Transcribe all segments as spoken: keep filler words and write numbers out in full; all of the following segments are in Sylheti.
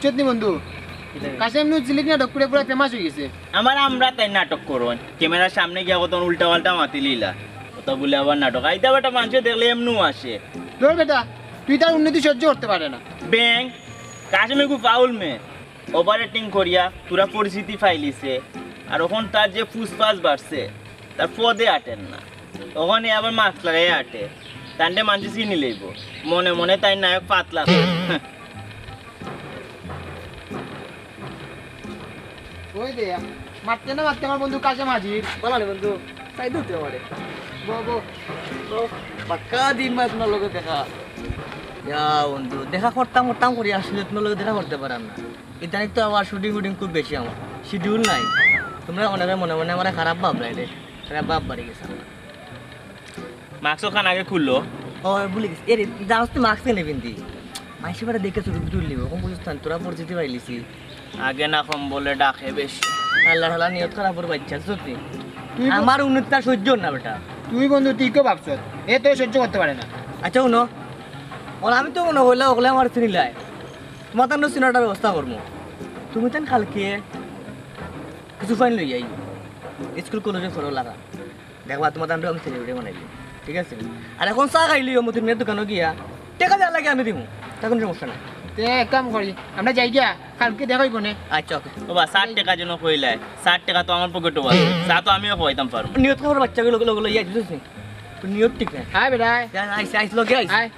বুঝছত নি বন্ধু, কাশেম নু ঝিলিক নাটক করে পুরা ফেমাস অই গেছে। আমার আমরা তাই নাটক করইন, ক্যামেরার সামনে গিয়া কত উল্টা পাল্টা মাতি লিলা, কত বুলে আবার নাটক। আইতা বেটা মানষে দেখলে এমনু আসে। ধর বেটা, তুই তার উন্নতি সহ্য করতে পারে না। ব্যাং, কাশেমে খুব ফাউল মেয়ে, ওভার অ্যাক্টিং করিয়া পুরা পরিচিতি পাইলিছে। আর অখন তার যে ফুসফাস বাড়ছে, তার পদে আটের না, অখানে আবার মাস্ক লাগাইয়া আটে। তানরে মানষে চিনি লইবো, মনে মনে তাই নায়ক পাতলা। ওই দে, মারতে না মারতে আমার বন্ধু কাশেম হাজির। বলা রে বন্ধু, চাই দিতে পারে। বো, বো। বাক্কা দিন বাদে তুমার লগে দেখা। ইয়া বন্ধু, দেখা করতাম করতাম করি, আসলে তুমার লগে দেখা করতে পারাম না। ইদানিং তো আবার শুটিং উটিং খুব বেশি আমার, শিডিউল নাই। তুমরা অনেকে মনে মনে আমারে খারাপ ভাবরায় রে, খারাপ ভাব বাড়ি গেছে আমার। মাস্ক অখান আগে খুললো। ও, ভুলি গেছি। এরে, জানোস তুই মাস্ক কেনে পিন্দি? মানষে বেটা দেখে ছবি তুলি নিব, অখন বুঝছ না, তোরা পরিচিতি পাইলিছি। আগে না কম বলে ডাকে বেশি। আল্লাহ তাআলা নিয়ত খারাপর বাচ্চা, সত্যি। তুই বল- আমার উন্নতিটা সহ্য অর না বেটা। তুই বন্ধু, তুই কেউ ভাবছ? এ তো সহ্য করতে পারে না। আচ্ছা, হুনো, ওরা আমি তো মনে করলে ওগুলো আমার চিনিলাই। তোমার তার চিনাটার ব্যবস্থা করবো। তুমি তান কালকে কিছু ফাইন লই আই, স্কুল কলেজে ফটো লাগা। দেখবা, তোমার দাম আমি সেলিব্রিটি বানাই দিই, ঠিক আছে? আর অখন চা খাইলিও মতিন মিয়ার দোকানো গিয়া, টেকা দেওয়ার লাগি আমি দিমু, তা কুনু সমস্যা নাই। তে এক কাম করি, আমরা যাই গিয়া, কালকে দেখা অইবো নে। আচ্ছা, ওকে। ও বা, ষাট টেকা যেন কইলায়, ষাট টেকা তো আমার পকেটো আছে, চা তো আমিও খাওয়াইতাম পারমু। নিয়ত খারাপর বাচ্চাগুলো, গুলো, গুলো, ইয়া, বুঝছিস নি? তো নিয়ত ঠিক নাই। হ্যাঁ, বেটা। যা, আইস, আইস, লগে আইস। আয়।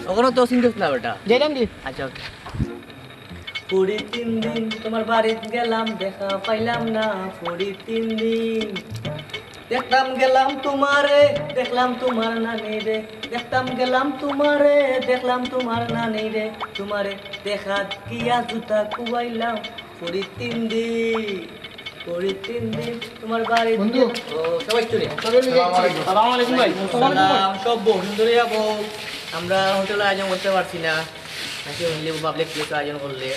অখনো তো চিন্তা না, বেটা। যাইতাম দি। আচ্ছা, ওকে। পুরি তিন দিন তোমার বাড়িত গেলাম, দেখা পাইলাম না। পুরি তিন দিন দেখতাম গেলাম তোমারে, দেখলাম তোমার নানি রে। দেখতাম গেলাম তোমারে, দেখলাম তোমার নানি রে। তোমারে দেখাত গিয়া জুতা খুবাইলাম। পুরি তিন দিন, পুরি তিন দিন তোমার বাড়িত বন্ধু। ও, সবাই চলে। সবাই মিলে যাচ্ছি। আসসালামু আলাইকুম ভাই। সালাম, সব বউ, সুন্দরী বউ। আমরা হোটেল আয়োজন করতে পারছি না। নাকি অনলি পাবলিক প্লেস আয়োজন করলে।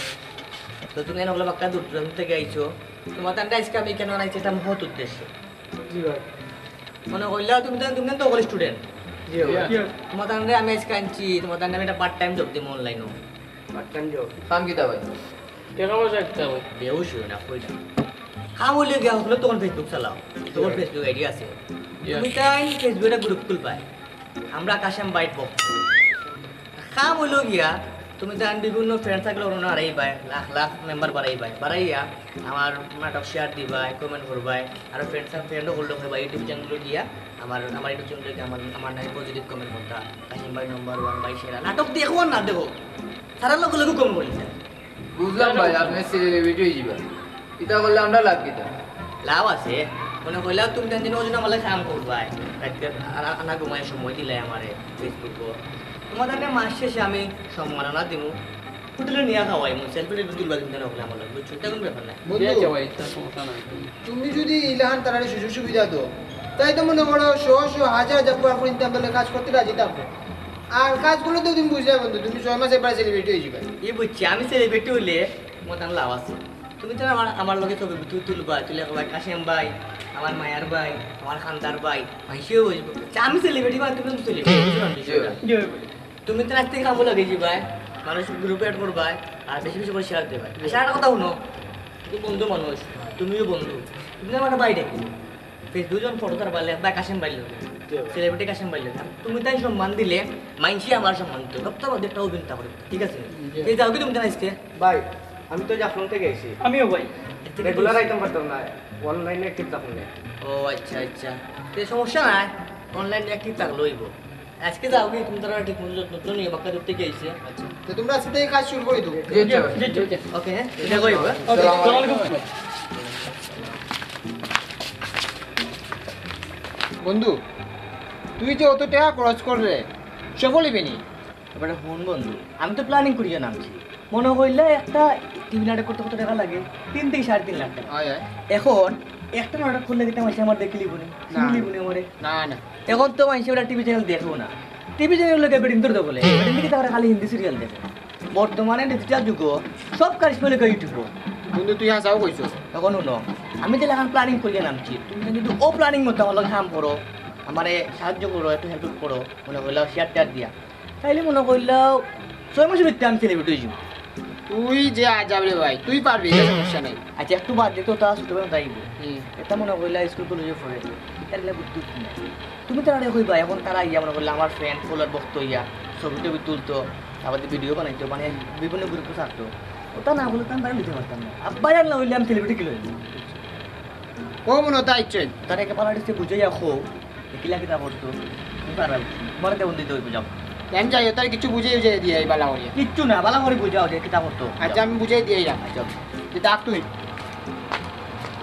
তো তুমি এনে বলে বাক্কা দূর দূরান্ত থেকে আইছো। তোমার তান্ডা আজকে আমি কেন আনাইছি একটা মহৎ উদ্দেশ্য। জি ভাই। মনে করলে তুমি তো, তুমি তো কলেজ স্টুডেন্ট। জি ভাই। তোমার তান্ডা আমি আজকে আনছি, তোমার তান্ডা আমি একটা পার্ট টাইম জব দিমু অনলাইনও। Part time job. কাম কিতা ভাই? টেকা পয়সা কিতা ভাই? বেউস হইও না, কই না। কাম অইলে গিয়া হকলে তখন Facebook চালাও। তখন Facebook আইডি আছে। ইয়া। তুমি তাই Facebook একটা গ্রুপ খুলবায়। আমরা কাশেম ভাইর পক্ষ। কাম অইলো গিয়া, তুমি তান বিভিন্ন ফ্রেন্ড সার্কেল ওখানে হারাইবায়, লাখ লাখ মেম্বার বাড়াইবায়, বাড়াইয়া আমার নাটক শেয়ার দিবায়, কমেন্ট করবায়, আর ফ্রেন্ড সার্কেল ফ্রেন্ডও করলে হয় বা YouTube চ্যানেলে গিয়া আমার, আমার YouTube চ্যানেলে গিয়া আমার, আমার নামে পজিটিভ কমেন্ট করতা, কাশেম ভাই নাম্বার ওয়ান ভাই সেরা। নাটক দেখো আর না দেখো, তারা লগে লগে কমেন্ট করি। বুঝলাম ভাই, আপনি সেলিব্রিটি হয়ে যাবেন। ইতা করলে আমরা লাভ কিতা? লাভ আছে। মনে কইলাম তুমি তান দিন ওজন আমারে কাম করবায়। রাইতে আনা, আনা ঘুমায় সময় দিলে আমারে Facebook-ও। তোমার তানে মাস শেষে আমি সম্মাননা দিমু। হোটেলে নিয়া খাওয়াইমু, সেলফি টেলফি তুলবা তুমি তান ওখানে আমার লগে, বুঝছো? ইতা কুনু ব্যাপার না। বন্ধু, ঠিক আছে ভাই, ইতা সমস্যা নাই। তুমি যদি ইলাখান তারারে সুযোগ সুবিধা দেও, তাই তো মনে করো শো শো হাজার হাজার পুরা পুরি ইনকাম দিলে কাজ করতে রাজি থাকবো। আর কাজ করলে তো তুমি বুঝলে বন্ধু, তুমি ছয় মাসে প্রায় সেলিব্রিটি হয়ে যাবে। ই বুঝছি, আমি সেলিব্রিটি হইলে তোমার তান লাভ আছে। তুমি তো আমার, আমার লগে ছবি তু-, তুলবা, তুলে কবায়, "কাশেম ভাই, আমার মায়ার ভাই, আমার খান্দার ভাই", মাইনষেও বুঝবো। আচ্ছা, আমি সেলিব্রিটি, মানে তুমি তো সেলিব্রিটি, বুঝলাম বিষয়টা। জি ভাই। তুমি তো আজ থেকে কামো লাগি যাবায়, মানুষ গ্রুপে অ্যাড করবায়, আর বেশি বেশি করে শেয়ার দিবায়। আচ্ছা, একটা কথা হুনো, তুমি বন্ধু মানুষ, তুমিও বন্ধু, তুমি আমার ভাই ডাকি। Facebook দুইজন ফটো তার বালে, ভাই কাশেম ভাই লগে, জি ভাই। সেলিব্রিটি কাশেম ভাই লগে। তুমি তাই সম্মান দিলে, মাইনষে আমার সম্মান দিত। সব তো আমাদের একটা অভিনেতা করে, ঠিক আছে? জি। এই যাও কি তুমি তান আজকে? ভাই, আমি তো জাফলং থেকে আইছি। আমিও ভাই। রেগুলার আইতাম পারতাম না, অনলাইনে অ্যাক্টিভ থাকলে। ও আচ্ছা, আচ্ছা। তে সমস্যা নাই, অনলাইনে অ্যাক্টিভ থাকলে অইবো। আজকে যাও কি তুমি তারা ঠিক মতো যত্ন তো নিয়ে বাক্কা দূর থেকে আইছে। আচ্ছা। তো তোমরা আজকে থেকে কাজ শুরু করে দাও। জি, জি, জি, জি। ওকে, হ্যাঁ? এটা কইবো, হ্যাঁ? ওকে, আসসালামু আলাইকুম। বন্ধু, তুই যে অত টাকা খরচ কররে, সফল হইবে নি? এবারে হুন বন্ধু, আমি তো প্ল্যানিং করিয়া নামছি। মনে কইলে একটা টিভি নাটক করতে কত টাকা লাগে? তিন থেকে সাড়ে তিন লাখ টাকা। হয়, হয়। এখন একটা নাটক করলে কিন্তু মাইনষে আমার দেখিলিবো নি, না। চিনিলিবো নি আমারে। না, না। এখন তো মাইনষে ওরা টিভি চ্যানেল দেখবো না। টিভি চ্যানেল লোকে বেটিং ধরতে বলে। বেটিং দেখে তারা খালি হিন্দি সিরিয়াল দেখে। বর্তমানে ডিজিটাল যুগ, সব কারিশমা লেখা YouTube। বন্ধু, তুই হাছাউ কইছস। এখন হুনো, আমি যে এখন প্ল্যানিং করিয়া নামছি, তুমি যদি ও প্ল্যানিং মতো আমার লগে কাম করো, আমারে সাহায্য করো, একটু হেল্প করো, মনে কইলাও শেয়ার টেয়ার দিয়া, তাইলে মনে কইলাও ছয় মাসের ভিতরে আমি সেলিব্রিটি হয়ে যাবো। তুই যে আজাব রে ভাই, তুই পারবি, এটা সমস্যা নাই। আচ্ছা, একটু বাদ দে তো, তা ছোট বেটা তাই। হুম। এটা মনে করিলা স্কুল কলেজে পড়ে, এটার লেগে বুদ্ধি উঠছে না। তুমি তারারে কইবা, এখন তারা ইয়া মনে করলে আমার ফ্রেন্ড ফলোয়ার ভক্ত ইয়া, ছবি টবি তুলতো, আবার ভিডিও বানাইতো, মানে বিভিন্ন গ্রুপে ছাড়তো। ওটা না হলে তো আমি বাইরে নিতে পারতাম না। আব্বা জান না হইলে আমি সেলিব্রিটি কি লইব? ও মনে হয় তাই ইচ্ছে। তারা একে পালা দিচ্ছে বুঝাইয়া খো, এ কিলা কিতা করতো? তুমি পারা, তোমার তেমন দিতে হইব, যাও। আমি যাই, তার কিছু বুঝে বুঝে দিয়ে এই বালা করিয়া। কিচ্ছু না, বালা করে বুঝাও যে কিতা করতো। আচ্ছা, আমি বুঝাই দিয়ে আইলাম। আচ্ছা। তুই ডাক তুই।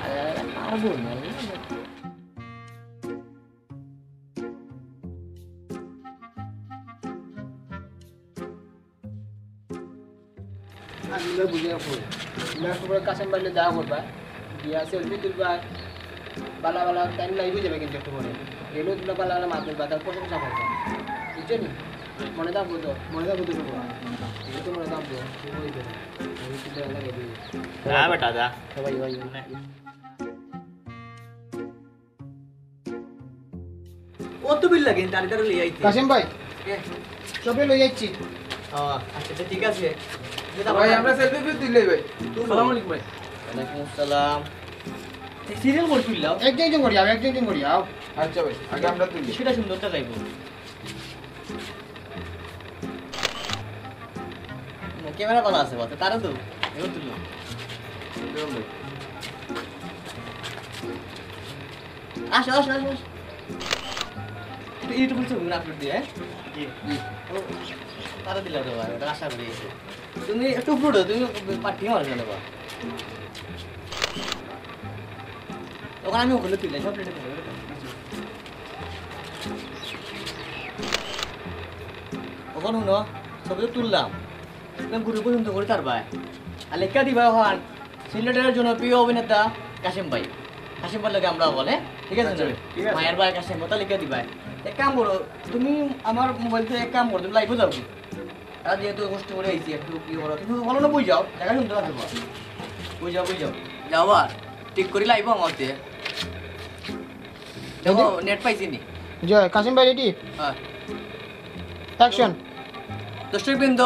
আরে, আরে, পারবো না। আমি বুঝে রাখবো। তুমি একটু করে কাশেম ভাইরে দেখা করবা। দিয়া সেলফি তুলবা। বালা বালা টাইম নাই বুঝবে কিন্তু একটু করে। গেলেও তোমরা বালা বালা মাত বলবা, তার প্রশংসা করবা। বুঝছো নি? মনে থাকবো তো, মনে থাকবো তো সবার। এটা তো মনে থাকবো। তুমি ওই দেবে। আমি কিন্তু এলাকায় দিয়ে দিই। যা বেটা, যা। সবাই, সবাই, সবাই। অত বিল লাগে, তাড়াতাড়ি লই আইতে। কাশেম ভাই, এ। সবে লই যাচ্ছি। ও, আচ্ছা, আচ্ছা, ঠিক আছে। ভাই, আমরা সেলফি ফিট দিলে ভাই। তুই আসসালামু আলাইকুম ভাই। ওয়ালাইকুম আসসালাম। এই সিরিয়াল করে তুললাও। একজন একজন করি আও, একজন একজন করি আও। আচ্ছা ভাই, আগে আমরা তুলি। সেটা সুন্দরটা চাইবো। ক্যামেরা ভালো আছে, বাতে তারা তো। এবার তুললাম। আসো, আসো, আসো, আসো। একটু ইউটিউবে ছবি আপলোড দিয়ে, হ্যাঁ? জি। জি। ও, তারা দিলে তো ভাই, ওটা আশা করি। তুমি একটু উপরে উঠো, তুমি পাঠিয়ে মারো কেন বা? ওখানে আমি ওখানে তুললাম, সব রেডি করে। ওখানে হুনো, ছবি তো তুললাম। তুমি গ্রুপে পর্যন্ত করে তার ভাই। আর লেখা দিবা ওখান। সিলেটের জনপ্রিয় অভিনেতা কাশেম ভাই। কাশেম ভাই লাগে আমরা বলে, ঠিক আছে আচ্ছা, না? ঠিক আছে। মায়ের ভাই কাশেম, ওটা লিখে দিবায়। এক কাম করো, তুমি আমার মোবাইল থেকে এক কাম করো, তুমি লাইভে যাও কি? তারা যেহেতু কষ্ট করে আইছি, একটু কি করো, তুমি হলো না বই যাও, দেখা শুনতে পারবে না। বই যাও, বই যাও। যাও আর ঠিক করি লাইভে আমাতে। দেখো, নেট পাইছি নি? জয়, কাশেম ভাই রেডি? হ্যাঁ। অ্যাকশন। দর্শকবৃন্দ,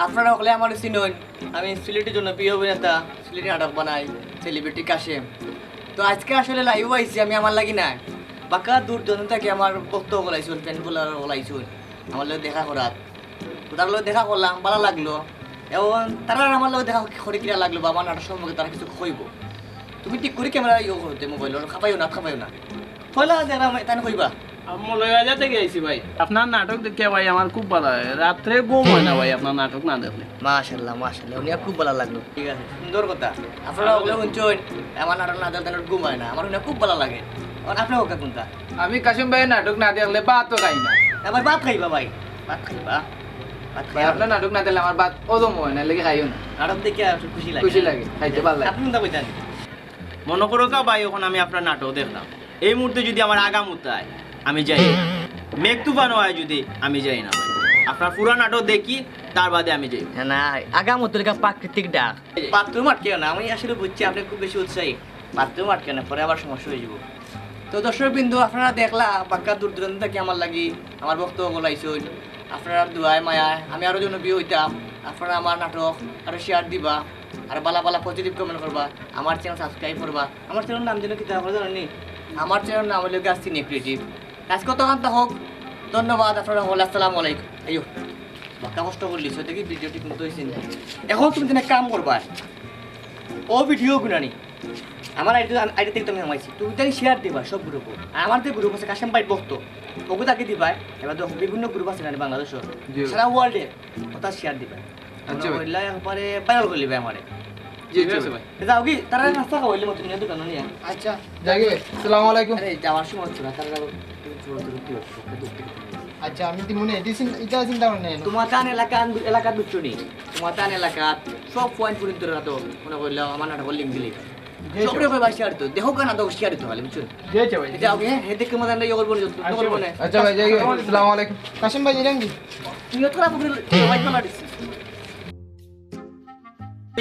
আপনারা হকলে আমারে চিনইন, আমি সিলেটি জনপ্রিয় অভিনেতা, সিলেটি নাটক বানাই, সেলিব্রিটি কাশেম। তো আজকে আসলে লাইভও আইছি আমি আমার লাগি নায়, বাক্কা দূর দূরান্ত থাকি আমার ভক্ত হকল আইছইন, ফ্যান ফলোয়ার হকল আইছইন, আমার লগে দেখা করার। তো তারার লগে দেখা করলাম, ভালা লাগলো। এখন তারা আমার লগে দেখা করে কিলা লাগলো বা আমার নাটক সম্পর্কে তারা কিছু কইবো। তুমি ঠিক করি ক্যামেরা ইয়ে করতে মোবাইল, খাপাইও না, খাপাইও না। পয়লা যারা তাই কইবা। আমি মৌলভীবাজার থেকে আইছি ভাই। আপনার নাটক দেখিয়া ভাই আমার খুব ভালা লাগে। রাত্রে ঘুম হয় না ভাই আপনার নাটক না দেখলে। মাশাআল্লাহ, মাশাআল্লাহ, হুনিয়া খুব ভালা লাগলো। ঠিক আছে, সুন্দর কথা। আপনারা হকলে হুনছইন, আমার নাটক না দেখলে ঘুম হয় না। আমার হুনিয়া খুব ভালা লাগে। এখন আপনার কথা কোনটা? আমি কাশেম ভাইর নাটক না দেখলে ভাতও খাই না। না ভাই, ভাত খাইবা ভাই, ভাত খাইবা, ভাত ভাই, খাইবা। আপনার নাটক না দেখলে আমার ভাত হজম হয় না, এর লাগি খাইও না। নাটক দেখিয়া খুশি লাগে। খুশি লাগে, খাইতে ভালা লাগে। আপনি কোনটা কইতেন? মনো করো কা ভাই, এখন আমি আপনার নাটক দেখলাম, এই মুহূর্তে যদি আমার আগাম উতায়, আমি যাই। মেঘ তুফান হয় যদি, আমি যাই না ভাই। আপনার পুরা নাটক দেখি, তার বাদে আমি যাই। না, আগাম উতায় প্রাকৃতিক ডাক। বাথরুম আটকে না, আমি আসলে বুঝছি আপনি খুব বেশি উৎসাহী। বাথরুম আটকে না, পরে আবার সমস্যা হয়ে যাবো। তো দর্শকবৃন্দ, আপনারা দেখলা, বাক্কা দূর দূরান্ত থাকি আমার লাগি, আমার ভক্ত হকল আইছইন। আপনারা দোয়ায় মায়ায় আমি আরো জনপ্রিয় হইতাম। আপনারা আমার নাটক আরো শেয়ার দিবা, আর ভালা ভালা পজিটিভ কমেন্ট করবা, আমার চ্যানেল সাবস্ক্রাইব করবা। আমার চ্যানেল নাম যেন কিতা, আপনারা জানেন নি? আমার চ্যানেল নাম হলো গাছ সিনে ক্রিয়েটিভ। আজ কত কান্তা হোক, ধন্যবাদ আপনারা হকল, আসসালামু আলাইকুম। আইও, বাক্কা কষ্ট করলি, সত্যি কি ভিডিওটি কিন্তু হইছে না। এখন তুমি যেন কাম করবা, ও ভিডিও গুনানি, আমার আইডি, আইডি থেকে তুমি হামাইছি, তুমি তাই শেয়ার দিবা সব গ্রুপে। আর আমার যে গ্রুপ আছে কাশেম ভাই ভক্ত, ওকে তাকে দিবায়, এবার তো বিভিন্ন গ্রুপ আছে না বাংলাদেশে, জি। সারা ওয়ার্ল্ডে ওটা শেয়ার দিবা। আচ্ছা ভাই। বললা একবারে ভাইরাল করে লিবে আমারে। জি, ঠিক আছে ভাই। যাও কি, তারা নাস্তা খাওয়াইলে মতো নিয়ে দোকানে নিয়ে। আচ্ছা, যাই গো। আসসালামু আলাইকুম। আরে, যাওয়ার সময় হচ্ছে না, তারা যাবো। আচ্ছা, আমি দিমুনে, এটা চিন-, এটা চিন্তা ভাবনা নেই। তোমার তান এলাকা, এলাকা দুটো নেই। তোমার তান এলাকা সব পয়েন্ট পর্যন্ত রাখো। মনে করলে আমার নাটক লিংক দিলে। জি, সবরে ভাই শেয়ার তো। দেখো কেন তো শেয়ার তো খালি, বুঝছো? জি, আচ্ছা ভাই। এটা ওকে, হ্যাঁ, দেখে মজা নাই, ইয়ে করবো না, যত আচ্ছা করবো ভাই। না। আচ্ছা ভাই, যাই গো। আসসালামু আলাইকুম। কাশেম ভাই, এরকম কি? তুই তো খারাপ করে ভাই পালা দিছিস।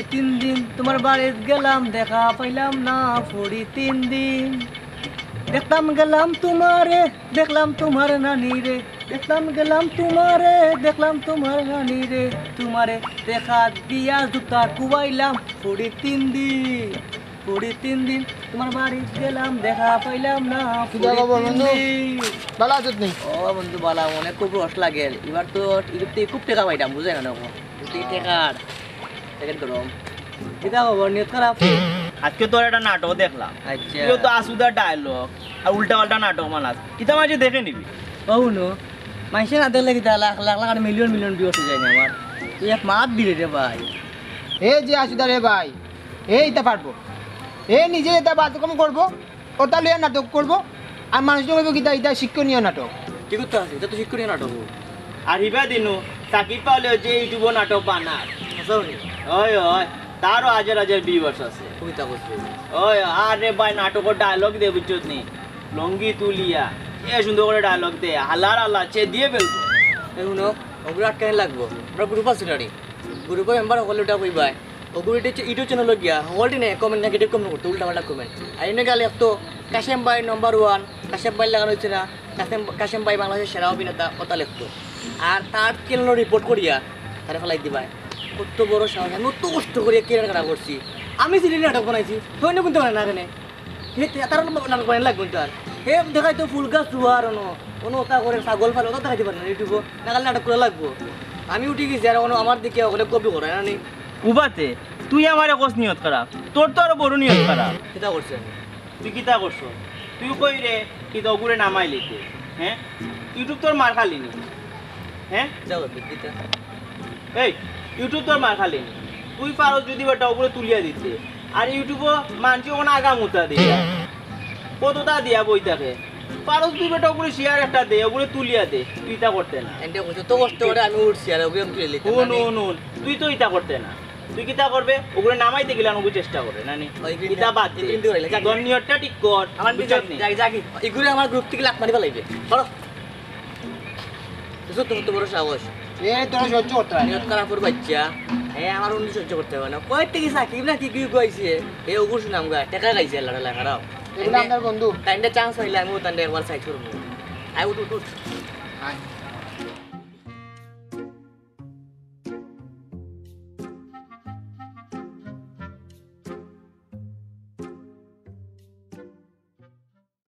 এই তিন দিন তোমার বাড়িত গেলাম, দেখা পাইলাম না, পড়ি তিন দিন। দেখতাম গেলাম তোমারে, দেখলাম তোমার নানি রে, দেখলাম গেলাম তোমারে, দেখলাম তোমার রানী রে, তোমারে দেখা দিয়া জুতা কুবাইলাম, পড়ি তিন দিন, পড়ি তিন দিন, তোমার বাড়িত গেলাম, দেখা পাইলাম না, কিতা পড়ি খবর তিন বন্ধু? দিন। ভালা আছত নি? ও বন্ধু, ভালা, মনে খুব রস লাগে। এবার তো ইউটিউব থাকি খুব টেকা পাইতাম, বুঝে না দেখো, ইউটিউব থাকি টেকার প্যাকেট গরম। কিতা খবর, নিয়ত খারাপ? আজকে তোর একটা নাটক দেখলাম। আচ্ছা। তুইও তো আসুদা ডায়লগ আর উল্টা পাল্টা নাটক বানাস, কিতা মাঝে দেখে নিবি? ও হুনো, মাইনষে না দেখলে কিতা লাখ লাখ লাখ আর মিলিয়ন মিলিয়ন ভিউয়ার্স অই যায় না আমার? তুই এক মাত দিলে রে ভাই। এ যে আসুদা রে ভাই, এ ইতা পারবো, এ নিজে ইতা বাজে কাম করবো, ওটা লইয়া নাটক করবো, আর মানুষজন কইবো কিতা ইতা শিক্ষণীয় নাটক। ঠিক তো আছে, ইতা তো শিক্ষণীয় নাটক। আর হিবা দিনু সাকিব পাওলে যে ইউটিউবো নাটক বানার। আচ্ছা, উনি ওই ওই, তারও হাজার হাজার ভিউয়ার্স আছে। কবিতা করছে। ওই, আরে ভাই, নাটকর ডায়লগ দে, বুঝছত নি? লঙ্গি তুলিয়া, এ সুন্দর করে ডায়লগ দে, হালার হালা, চে দিয়ে ফেলবো। এ হুনো, ওগুলো আটকানি লাগবো। আমরা গ্রুপ আছে না রে? গ্রুপর মেম্বার হকলে ওটা কইবায়। ওগুলো ইউটিউব চ্যানেল গিয়া হকলটি নে কমেন্ট, নেগেটিভ কমেন্ট করতো, উল্টা পাল্টা কমেন্ট। আর এনে গেলে তো কাশেম ভাই নাম্বার ওয়ান, কাশেম ভাই লাগানো হইছে না, কাশেম কাশেম ভাই বাংলাদেশের সেরা অভিনেতা, কথা লিখতো। আর তার চ্যানেল রিপোর্ট করিয়া তারে ফালাই দিবায়। কত বড় সাহস, আমি অত কষ্ট করিয়া ক্যারিয়ার খাড়া করছি, আমি সিলেটি নাটক বানাইছি, সৈন্য কিন্তু বানায় না কেনে। হে, তে-, তার নাটক বানাই লাগবো তার। হে দেখাই তো ফুল গাছ রুয়ার অনো, অনো ওটা করে ছাগল ফালে, ওটা দেখাইতে পারে না ইউটিউবো। না গেলে নাটক করা লাগবো। আমি উঠি গেছি আর অনো আমার দিকে ওখানে কপি করে না নি। উবাতে, তুই আমারে কস নিয়ত খারাপ, তোর তো আরো বড় নিয়ত খারাপ। কিতা করছে আমি? তুই কিতা করছ? তুই কই রে, কিতা ওগুরে নামাই লিতে? হ্যাঁ? ইউটিউব তোর মার খালি নি? হ্যাঁ? যাও, কিতা? এই, ইউটিউব তোর মার খালি নি? তুই পারস যদি বেটা ওগুরে তুলিয়া দিতে, আর ইউটিউবো মানষে ওখানে আগা মুতা দিয়া, কততা দিয়া বই থাকে। পারস তুই বেটা ওগুরে শেয়ার একটা দে, ওগুরে তুলিয়া দে, তুই ইতা করতে না। এনতে কইছো তো কষ্ট করে আমি উঠছি, আর ওগুরে আমি তুলে লিতাম হুন, না নি। হুন, হুন, তুই তো ইতা করতে না। তুই কিতা করবে? ওগুরে নামাইতে গেলে ওগুরে চেষ্টা করে, না নি? ওই green ইতা বাদ দে। Green দিয়ে রইলে, যাক। তোর নিয়তটা ঠিক কর, আমার বুঝছত নি? যাই, যাই, যাই। এগুরে আমার গ্রুপ থাকি লাত মারি ফালাইবে। ধরো। বুঝছো তো, কত বড় সাহস। এ, তোরা সহ্য করতে পারে না। নিয়ত খারাপর বাচ্চা। এ, আমার উনি সহ্য করতে পারে না। কই থাকি সাকিব না কি কি কইছে? এ, ওগুর সুনাম গা, টেকা খাইছে, লড়াই খারাপ। এগুলো আমার বন্ধু। তাইনটা চান্স পাইলে আমি তাইনটা একবার সাইড করবো। আয়, উঠ, উঠ, উঠ। আয়।